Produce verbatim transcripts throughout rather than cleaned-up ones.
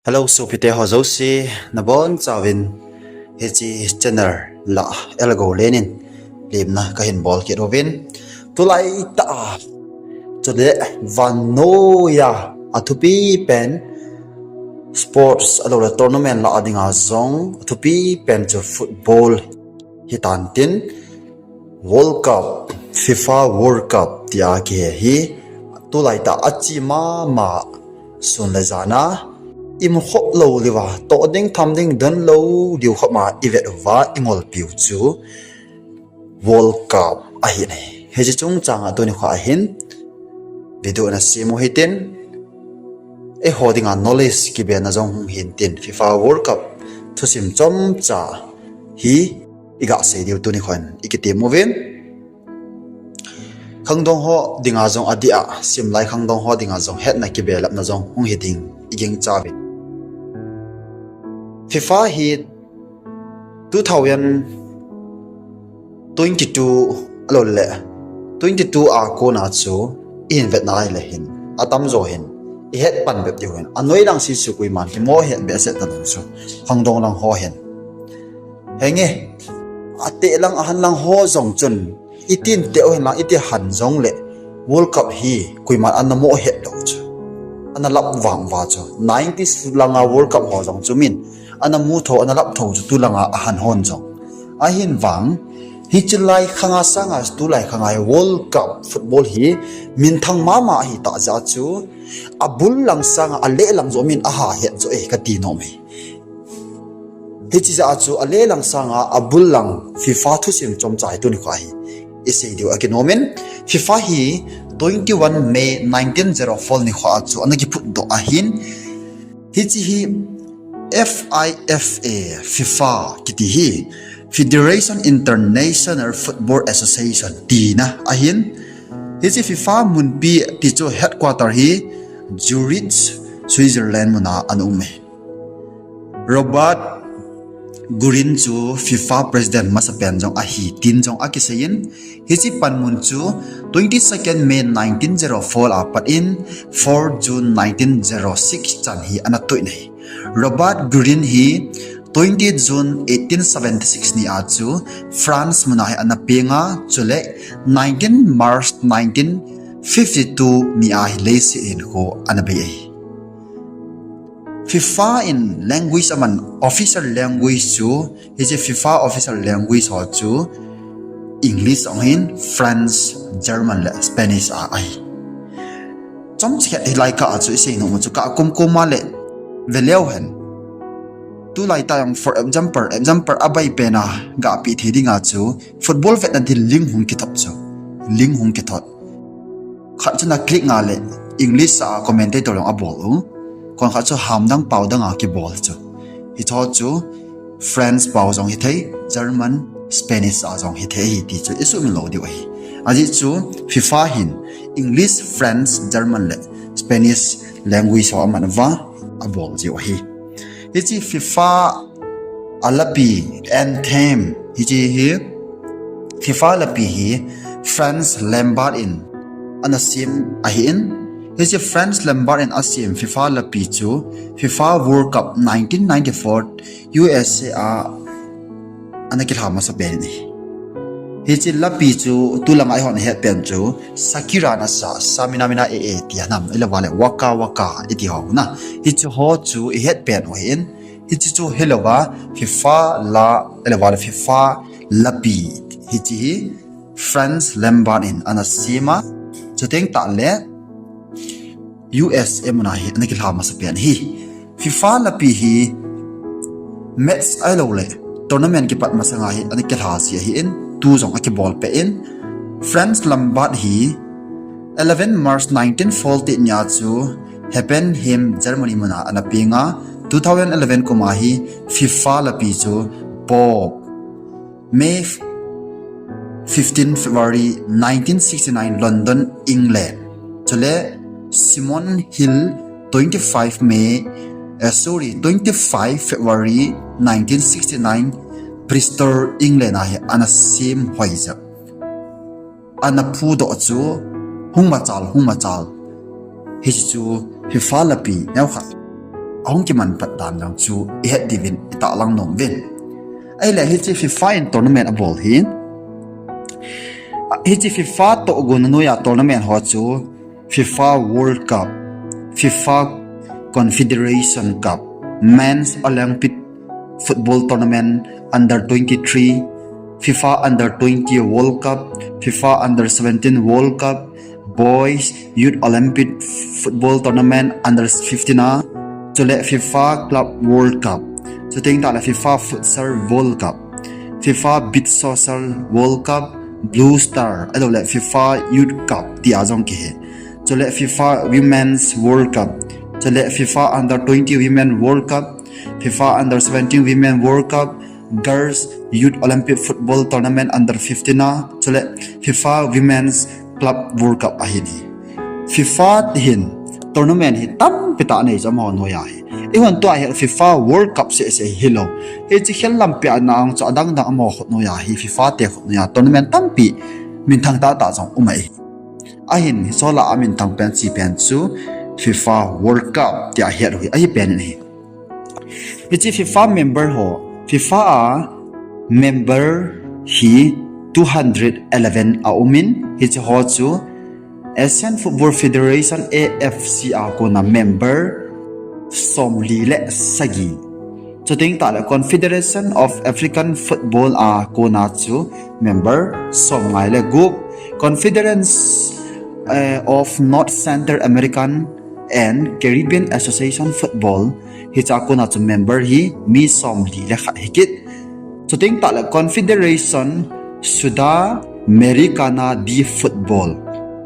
Hello, sopite ho jouse, nabonchauvin hiche channel lah Elgou Len in lemna kahin bol kit uvin. Tulai tah a chule vannoiya athupi pen sports ahilouleh tournament lah a dinga jong athupi pen chu football hitan tin, World Cup, FIFA World Cup tia kihe hi tulai tah a ache mama sun le jan a imu khop lou diuva, toh ding tham ding don lou diu khop ma ivet uva ingolpiu chu World Cup ahin ahi. Hiche chungchang a tuni kho ahin video nasem u hitin, eiho dinga knowledge kibena jong hung hin tin, FIFA World Cup thusim chomcha hi iga sei diu tuni khon ikitem uvin. Khangdong ho dinga jong adeh a, simlai khangdong ho dinga jong hetna kibelapna jong hung hiding igingcha uvin. FIFA hi two thousand twenty-two ahilouleh twenty-two a kona chu ihin vetna ahile hin atamjo hin ihet pan bep diu hin, anoi lang sese koiman kimoh het behseh talou chu khangdong lang ho hin. Henge, ateh lang ahan lang ho jong chun itin teh u hen lang iti han jongleh World Cup hi koiman ana moh het lou chu, ana lap vang uva chu nineties langa World Cup ho jong chu min ana mu tho, ana lap tho chu tulanga ahan hon jong. Ahin vang, hiche lai khanga sanga tulai khanga hi World Cup football hi minthang mama ahitah jeh a chu abul lang sanga aleh lang joh min aha het joh e kati nom e. Hiche jeh a chu aleh lang sanga abul lang FIFA thusim chomcha hi tuni kho hi isei diu akinom in, FIFA hi twenty-one May nineteen zero four nikho a chu ana kiphutdoh ahin, hiche hi FIFA, FIFA kiti hi Federation International Football Association tina ahin, hiche FIFA munpi ti chu headquarter hi Zurich, Switzerland muna ana um e. Robert Gurin chu FIFA president masapen jong ahi tin jong akiseiyin, hiche panmun chu twenty-second May nineteen zero four a pat in four June nineteen zero six chan hi ana toh in ahi. Robert Gurin hi twenty June eighteen seventy-six ni a chu France muna hi ana penga, chule nineteen March nineteen fifty-two ni a hi leiset hinkho ana bei ahi. FIFA in language aman, official language chu, hiche FIFA official language ho chu English ahung hin, French, German le Spanish a ahi. Chomcha khat hilai kah a chu isei nom u chu kah kumkum a le veleu hen. Tulai tah jong, for example, example abai pen a gahpi thei dinga chu football vetna ding link hung kithot chu. Link hung kithot. Khat chu na click nga le English a commentator jong abol u. Kon khat chu hamdang paodang a kibol chu. Hicho chu French pao jong hithei, German, Spanish a jong hithei ahi ti chu isuhmil lou diu ahi. Ajeh chu FIFA hin English, French, German le Spanish language ho aman uva abol jiu ahi. Hiche FIFA alapi, anthem, hiche hi FIFA lapi hi Franz Lambert in ana sem ahin, hiche Franz Lambert in asem FIFA lapi chu FIFA World Cup nineteen ninety-four U S A a ana kilha masapen ahi. Hiche lapi chu tulanga eihon ihet pen chu Shakira in asa, Samina Mina Eh Eh ti a nam, ahilou vale Waka Waka iti ho na. Hiche ho chu ihet pen u ahin, hiche chu hilouva FIFA la, ahilou vale FIFA lapi, hiche hi Franz Lambert in ana sem a, chuteng tah le U S A muna hi ana kilha masapen ahi. FIFA lapi hi match ahilouleh tournament kipat masanga hi ana kilha ji ahin, tu jong akibol peh in, Franz Lambert hi eleven March nineteen forty ni a chu Heppenheim, Germany muna ana penga, two thousand eleven kum a hi FIFA lapi chu Bob, May fifteen February nineteen sixty-nine London, England. Chule Simon Hill, twenty-five May, eh, sorry, twenty-five February nineteen sixty-nine Bristol, England a hi ana sem hoi jep. Ana phudoh chu hung machal, hung machal. Hiche chu FIFA lapi neokhat. ahung kiman pat dan jong chu ihet diuvin itahlang nom uvin. Ahile hiche FIFA in tournament abol hi, hiche FIFA tohgon noiya tournament ho chu FIFA World Cup, FIFA Confederation Cup, Men's Olympic Football Tournament under twenty-three, FIFA under twenty World Cup, FIFA under seventeen World Cup, Boys Youth Olympic Football Tournament under fifteen a, chule FIFA Club World Cup, chuteng tahle FIFA Futsal World Cup, FIFA Beach Soccer World Cup, Blue Star, ahiloule FIFA Youth Cup tia jong kihe. Chule FIFA Women's World Cup, chule FIFA Under twenty Women World Cup, FIFA Under seventeen Women World Cup, Girls Youth Olympic Football Tournament under fifteen a, chule FIFA Women's Club World Cup ahin hi. FIFA hin tournament hi tampi tah anei chu amaho noiya hi. Eihon tua hi FIFA World Cup seh seh hilou, hiche khel lampi a nang chu adang dang amaho khut noiya hi, FIFA te khut noiya tournament tampi minthang tah tah jong um ahi. Ahin hiche lah a minthang pen, che pen chu FIFA World Cup tia het u hi ahi pen in ahi. Hiche FIFA member ho, FIFA a member hi two hundred eleven aumin, hiche ho chu Asian Football Federation, A F C a kona member somli le sagi. Chuteng tahle Confederation of African Football a kona chu member somnga le gup, Confederation eh, of North Central American and Caribbean Association Football, hiche a kona chu member hi mi somli le khat hikit. Chuteng tahle Confederation Sudamericana de Football,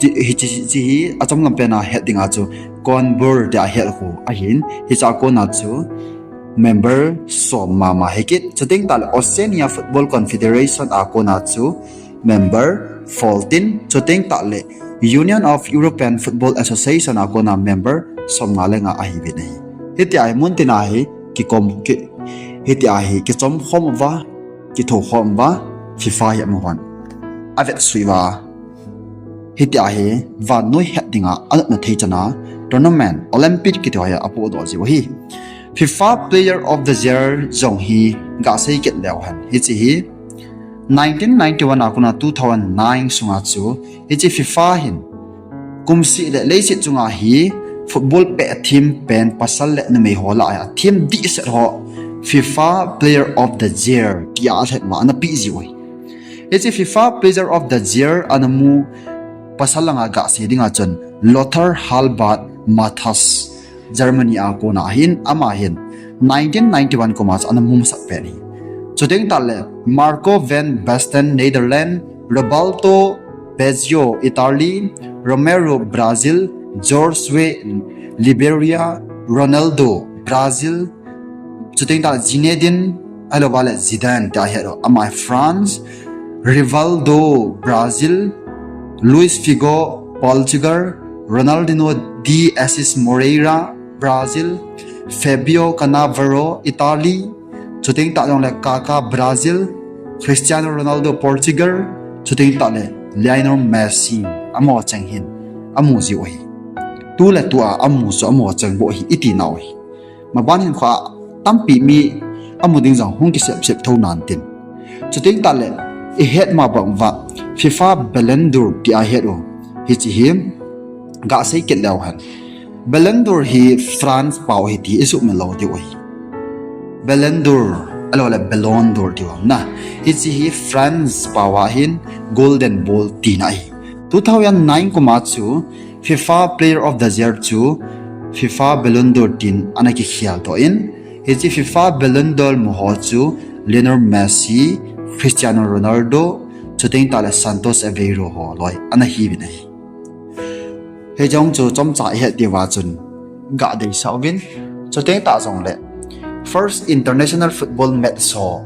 hiche, hiche hi achom lam pen a het dinga chu CONMEBOL tia het u ahin, hiche a kona chu member som mama hikit. Chuteng tahle Oceania Football Confederation a kona chu member fourteen, chuteng tahle Union of European Football Association a kona member somnga le nga ahiuvin ahi. Hitia hi muntina hi kikom, ki, hitia hi kichom khom uva, kitho khom uva, FIFA hi amahon avetsui uva, hitia hi vannoi het dinga anopna thei chana tournament, Olympic kiti ho hi apohdoh jiu ahi. FIFA Player of the Year jong hi gasei kit leu hen, hiche hi nineteen ninety-one a kona two thousand nine sunga chu hiche FIFA hin kumseh le leiset chunga hi football pet a them pen pasal le numei ho lah a them dehset ho FIFA Player of the Year tia alhen uva ana peh jiu ahi. Hiche FIFA Player of the Year ana mu pasal langa gasei dinga chun Lothar Albert Matthäus, Germany a kona ahin, ama hin nineteen ninety-one kuma chu ana mu masat pen ahi. Chuteng tahle Marco van Basten, Netherlands, Roberto Baggio, Italy, Romário, Brazil, George Weah, Liberia, Ronaldo, Brazil, chuteng tahle Zinedine, ahilouleh Zidane tia het u, ama hi France, Rivaldo, Brazil, Luis Figo, Portugal, Ronaldinho de Assis Moreira, Brazil, Fabio Cannavaro, Italy, chuteng tah jongle Kaká, Brazil, Cristiano Ronaldo, Portugal, chuteng tahle Lionel Messi, amaho cheng hin amu jiu ahi. Tu le tua amu chu amaho cheng bou ahi iti nau ahi. Maban hinkhoa tampi mi amu ding jong hung kisep sep thou nan tin. Chuteng tahle ihet ma bang uva FIFA Ballon d'Or tia het u, hiche hi gasei kit leu hen. Ballon d'Or hi France pao ahi ti isuhmil lou diu ahi. Ballon d'Or, ahilouleh Ballon d'Or tiu ham na. Hiche hi France pao a hin Golden Ball tina ahi. Two thousand nine kuma chu FIFA Player of the Year chu FIFA Ballon d'Or tin ana kikhel doh in, hiche FIFA Ballon d'Or mu ho chu Lionel Messi, Cristiano Ronaldo, chuteng tahle Santos Aveiro ho loi ana hiuvin ahi. Hijong chu chomcha ihet diuva chun gadeisah uvin. Chuteng tah jongle first international football match ho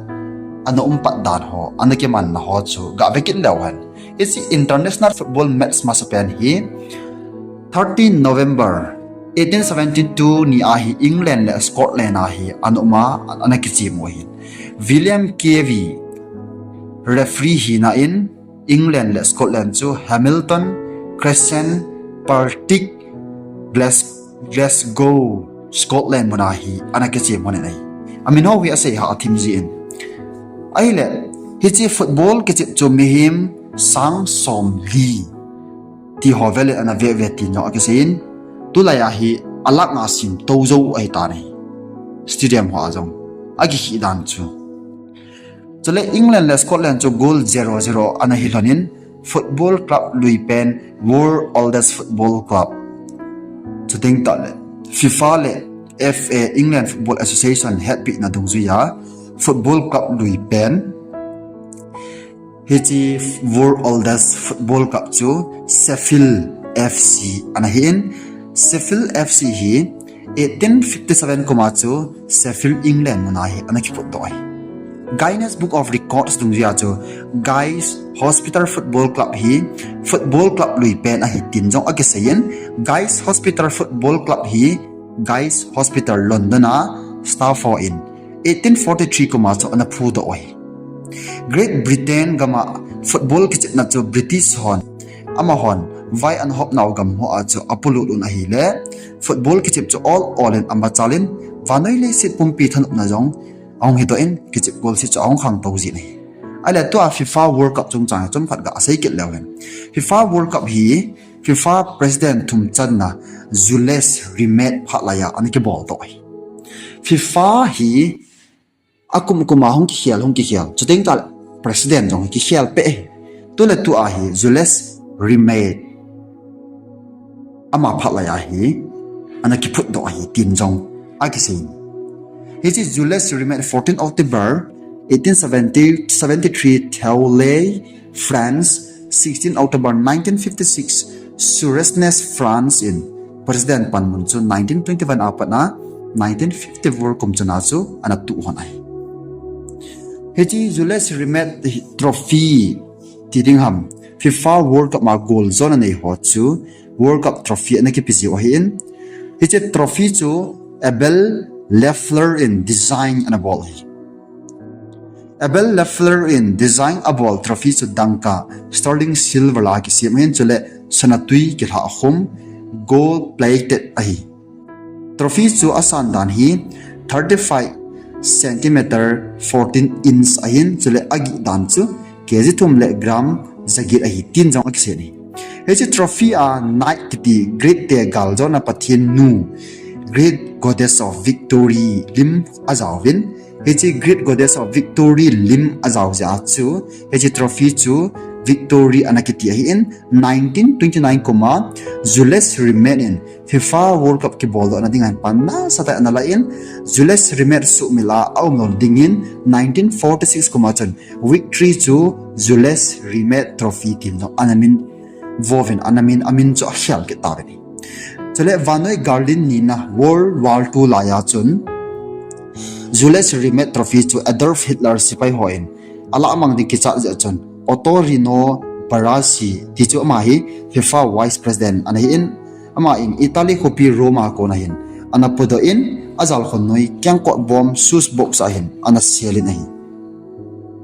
ana um pat dan ho, ana kimanna ho chu gave kit leu hen. Hiche international football match masapen hi thirteen November eighteen seventy-two ni a hi England le Scotland a hi ana um a, ana kichem u ahi. William Carey referee hina in England le Scotland chu Hamilton Crescent, Partick, Glas-, Glasgow Scotland muna hi ana kichem lhonin ahi. Amin ho hi asei ha athim jin. Ahile, hiche football kichep chu mihem sang som li ti ho velin ana veve tin jong akiseiyin. Tulai a hi a lakh nga sim tou jou ahitan ahi. Stadium ho a jong akikhih dan chu. Chule England le Scotland chu goal zero zero ana hi lhonin, football club lui pen, world oldest football club. Chuteng tahle FIFA le FA, England Football Association hetpehna dungjuiya football club lui pen, hiche world oldest football club chu Sheffield FC ana hin. Sheffield FC hi eighteen fifty seven kuma chu Sheffield, England muna hi ana kiphutdoh ahi. Guinness Book of Records dungjuiya chu Guy's Hospital Football Club hi football club lui pen ahi tin jong akiseiyin, Guy's Hospital Football Club hi Guy's Hospital, London a staff hon eighteen forty three kuma chu ana phudoh ahi. Great Britain gama football kichepna chu British hon, amahon vai ana hopnau gam hoa chu apolut un ahile, football kichep chu ol ol in amachalin, vannoi leiset pumpi thanopna jong ahung hidoh in, kichep golset chu ahung khangtou jin ahi. Ahile tua FIFA World Cup chungchang chomkhat gasei kit leu hen. FIFA World Cup hi FIFA President thum channa Jules Rimet phatlaiya ana kiboldoh ahi. FIFA hi akum kuma hung kikhel, hung kikhel. Chuteng tahle President jong hi kikhel peh ahi. Tule tua hi Jules Rimet ama phatlaiya hi ana kiphutdoh ahi tin jong akiseiyin. Hiche Jules Rimet, fourteen October eighteen seventy, seventy-three, Thionville, France, sixteen October nineteen fifty-six, Suresnes, France in President panmun chu nineteen twenty-one apatna nineteen fifty-four kum chana chu ana tuh lhon ahi. Hiche Jules Rimet Trophy ti ding ham, FIFA World Cup ma goal jona nei ho chu World Cup trophy ana kipe jiu ahin. Hiche trophy chu Abel Leffler in design ana bol ahi. Abel Leffler in design abol trophy chu dangka sterling silver la kisem ahin, chule sana tui kilha khum, gold plated ahi. Trophy chu asan dan hi thirty-five centimeter, fourteen inch ahin, chule agih dan chu K G thum le gram jaget ahi tin jong akisei in ahi. Hiche trophy a Knight kiti Greek te galjona pathen nu, Greek goddess of victory lim ajaovin, hiche Greek goddess of victory lim ajao jeh a chu hiche trophy chu victory ana kiti ahin, nineteen twenty-nine kuma Jules Rimet in FIFA World Cup kiboldohna dinga hin pan nasatah in ana la in, Jules Rimet suhmil a aum lou dingin nineteen forty-six kuma chun victory chu Jules Rimet Trophy tin jong ana min vovin, ana min, amin chu akhel kit tauvin ahi. Chule vannoi gal lin nina World War two laiya chun Jules Rimet Trophy chu Adolf Hitler sepai hon alahmang ding kichat jeh chun Ottorino Barassi ti chu ama hi FIFA Vice President ana hin, aman Italy khopi Roma kona hin ana pudoh in, ajalkhun noi kengkoh bom shoes box a hin ana selin ahi.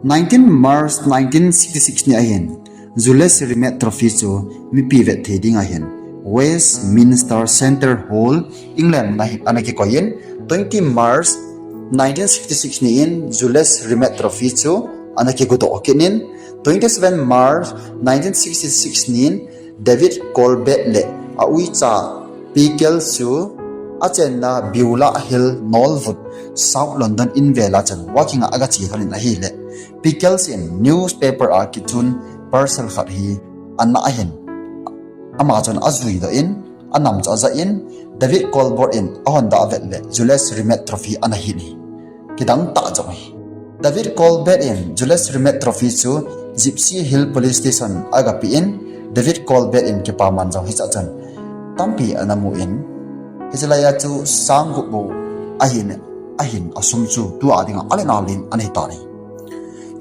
Nineteen March nineteen sixty-six ni ahin Jules Rimet Trophy chu mipi vetthei dinga hin Westminster Central Hall, England na hin ana kikoiyin, twenty March nineteen sixty-six ni in Jules Rimet Trophy chu ana kigodoh kit in, twenty-seven March nineteen sixty-six ni in David Colbert le a uicha Pickles chu achenna Beulah Hill Knollwood, South London in vela chun walking a agache lhonin ahile, Pickles in newspaper a kichun parcel khat hi ana ahin, ama chun ajuidoh in, anam chu ajah in, David Colbert in ahon dah vet le Jules Rimet Trophy ana hin ahi. Kidang tah jong ahi. David Colbert in Jules Rimet Trophy chu Gipsy Hill Police Station agapen, David Colbert in kipaman jong hichea chun tampi ana mun, hiche laiya chu sang gup bou ahin, ahin asum chu tua dinga alen alen ana hitan ahi.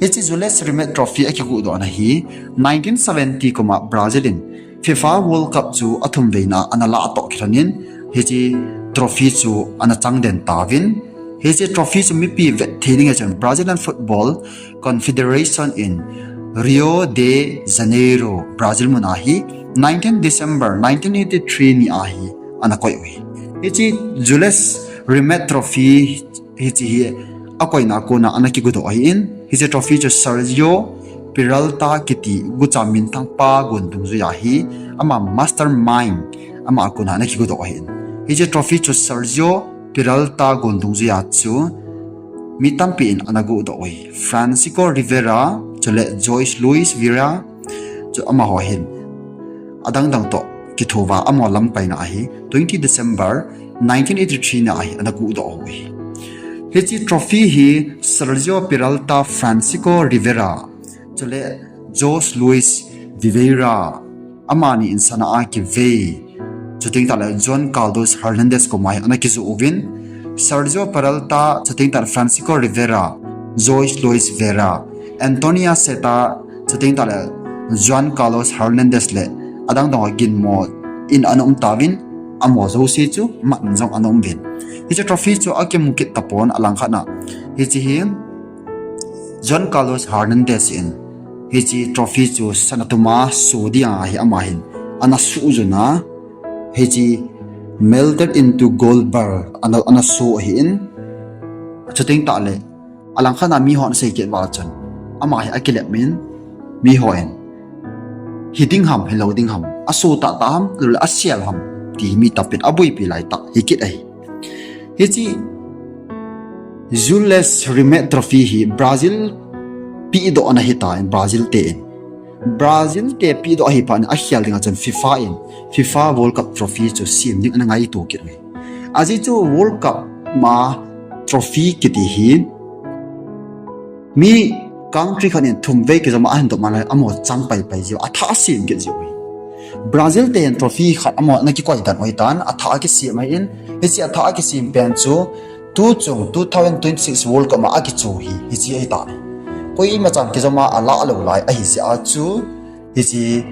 Hiche Jules Rimet Trophy akigodohna hi nineteen seventy kuma Brazil in FIFA World Cup chu athumveina ana lahtoh kit lhonin, hiche trophy chu ana changden tauvin, hiche trophy chu mipi vetthei dinga chun Brazilian Football Confederation in Rio de Janeiro, Brazil muna hi nineteen December nineteen eighty-three ni a hi ana koi u ahi. Hiche Jules Rimet Trophy hiche hi akoina a kona ana kigudoh ahin, hiche trophy chu Sergio Peralta kiti gucha minthang pa gon dungjuiya hi, ama mastermind, ama a kona ana kigudoh ahin. Hiche trophy chu Sergio Peralta gon dungjuiya chu mi tampi in ana gudoh u ahi. Francisco Rivera, chule Jose Luis Vera, chu amaho hin adangdang toh kithoa amaho lam paina ahi, twenty December nineteen eighty-three ni a hi ana gudoh u ahi. Hiche trophy hi Sergio Peralta, Francisco Rivera, chule Jose Luis Vieira, amani in sana a kivei, chuteng tahle Juan Carlos Hernandez koma hi ana kijoh uvin, Sergio Peralta, chuteng tahle Francisco Rivera, Jose Luis Vera, Antonio Seta, chuteng tahle Juan Carlos Hernandez le adangdang ho ginmo in ana um tauvin, amaho jouse chu man jong ana um uvin. Hiche trophy chu akimu kit tapon, alangkhat na hiche hi Juan Carlos Hernandez in hiche trophy chu sana tuma so dia hi ama hin ana sujun a, hiche melted into gold bar ana, ana so ahin, chuteng tahle alangkhat na mihon asei kit uva chun, ama hi akilep in, mihon hiding ham, hilou ding ham, aso tahtah ham, lule asel ham, ti mi tampin abuipi laitah hi kit ahi. Hiche Jules Rimet Trophy hi Brazil pehdoh ana hitan, Brazil te in. Brazil te pehdoh ahi phat in akhel dinga chun FIFA in, FIFA World Cup Trophy chu sem ding ana ngaito kit uve. Ajeh chu World Cup ma trophy kiti hi mi country khat in thum vei kijom a ahin doh man le amaho chang paipai jiu, athah a sem kit jiu ahi. Brazil te hin trophy khat amaho ana kikoi dan u ahitan, athah a kisem ahin, hiche athah a kisem pen chu tuchung two thousand twenty-six World Cup ma akicho hi, hiche ahitan. Koima chan kijom a alah lou lai ahi jeh a chu, hiche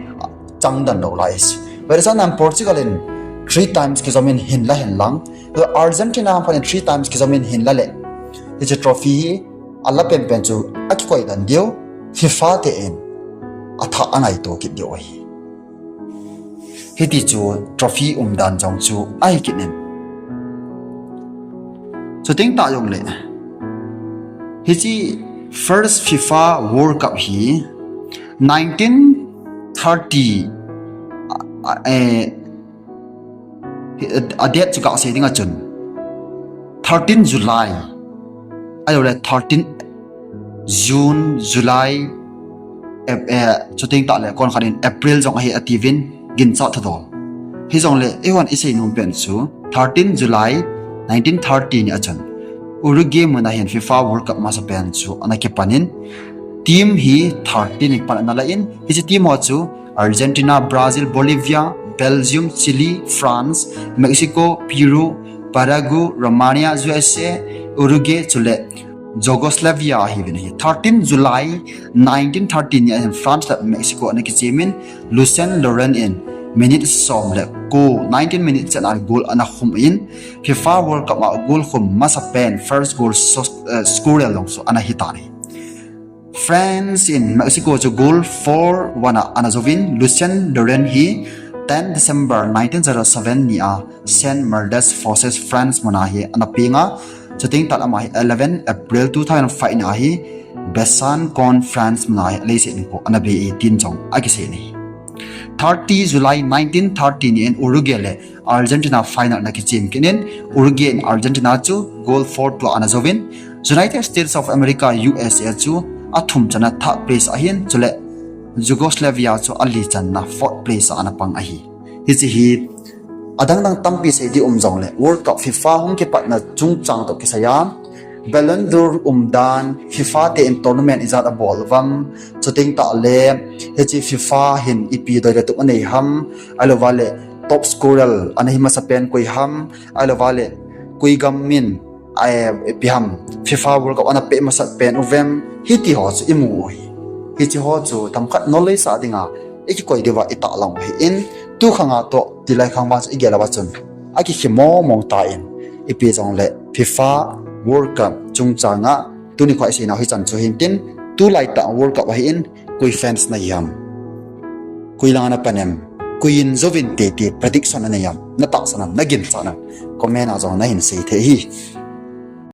chang dan lou lai ahi. Vetsahnan Portugal in three times kijom in hinla hinlang, Argentina phat in three times kijom in hinla le, hiche trophy hi ala penpen chu akikoi dan diu, FIFA te in athah a angaito kit diu ahi. Hiti chu trophy umdan jong chu ahi kit in. Chuteng tah jongle, hiche first FIFA World Cup hi nineteen thirty, a, a, eh, a date chu kasei dinga chun thirteen July, ahiloule thirteen June, July, eh, eh, chuteng tahle konkhat in April jong ahi atiuvin, ginchat thadol. Hijongle eihon isei nom pen chu thirteen July nineteen thirty ni a chun Uruguay muna hin FIFA World Cup masapen chu ana kipan in, team hi thirteen in pan ana la in, hiche team ho chu Argentina, Brazil, Bolivia, Belgium, Chile, France, Mexico, Peru, Paraguay, Romania, U S A, Uruguay chule Yugoslavia ahiuvin ahi. Thirteen July nineteen thirty ni a hin France le Mexico ana kichemin, Lucien Laurent in minute som le ko, nineteen minutes chan a goal ana khum in, FIFA World Cup a goal khum masapen first goal so, eh, scorer jong chu ana hitan ahi. France in Mexico chu goal four one a ana jouvin, Lucien Laurent hi ten December nineteen zero seven ni a Saint-Maldes versus France muna hi ana penga, chuteng tah ama hi eleven April two thousand five ni a hi Besançon, France muna hi aleiset nikho ana bei e tin jong akisei in ahi. Thirty July nineteen thirty ni in Uruguay le Argentina final ana kichem kit in, Uruguay in Argentina chu goal four two a ana jouvin, United States of America, U S A chu athum channa third place ahin, chule Yugoslavia chu ali channa fourth place a ana pang ahi. Hiche hi adangdang tampi sei ding um jongle, World Cup FIFA hung kipatna chungchang toh kisaiya, Ballon d'Or umdan, FIFA te in tournament ijat abol uvam, chuteng tahle hiche FIFA hin ipi doi le tup anei ham, ahilouva le top scorer ana hi masapen koi ham, ahilouva le koi gam in, eh, ipi ham, FIFA World Cup ana pet masapen uvem, hiti ho chu imu u ahi. Hiche ho chu themkhat knowledge sah dinga ikikoi diuva itahlang u ahin, tukhanga toh tilai khang vang chu igel uva chun akikhe mong mong tan, ipi jongle FIFA World Cup chungchanga tuni kho iseinau hichan chu hintin, tulaitah World Cup ahin, koi fans nahi ham, koi langa napan em? Koi in jouvin te ti prediction nanei am, natahsan am, naginchat am, comment a jong nahin sei thei ahi.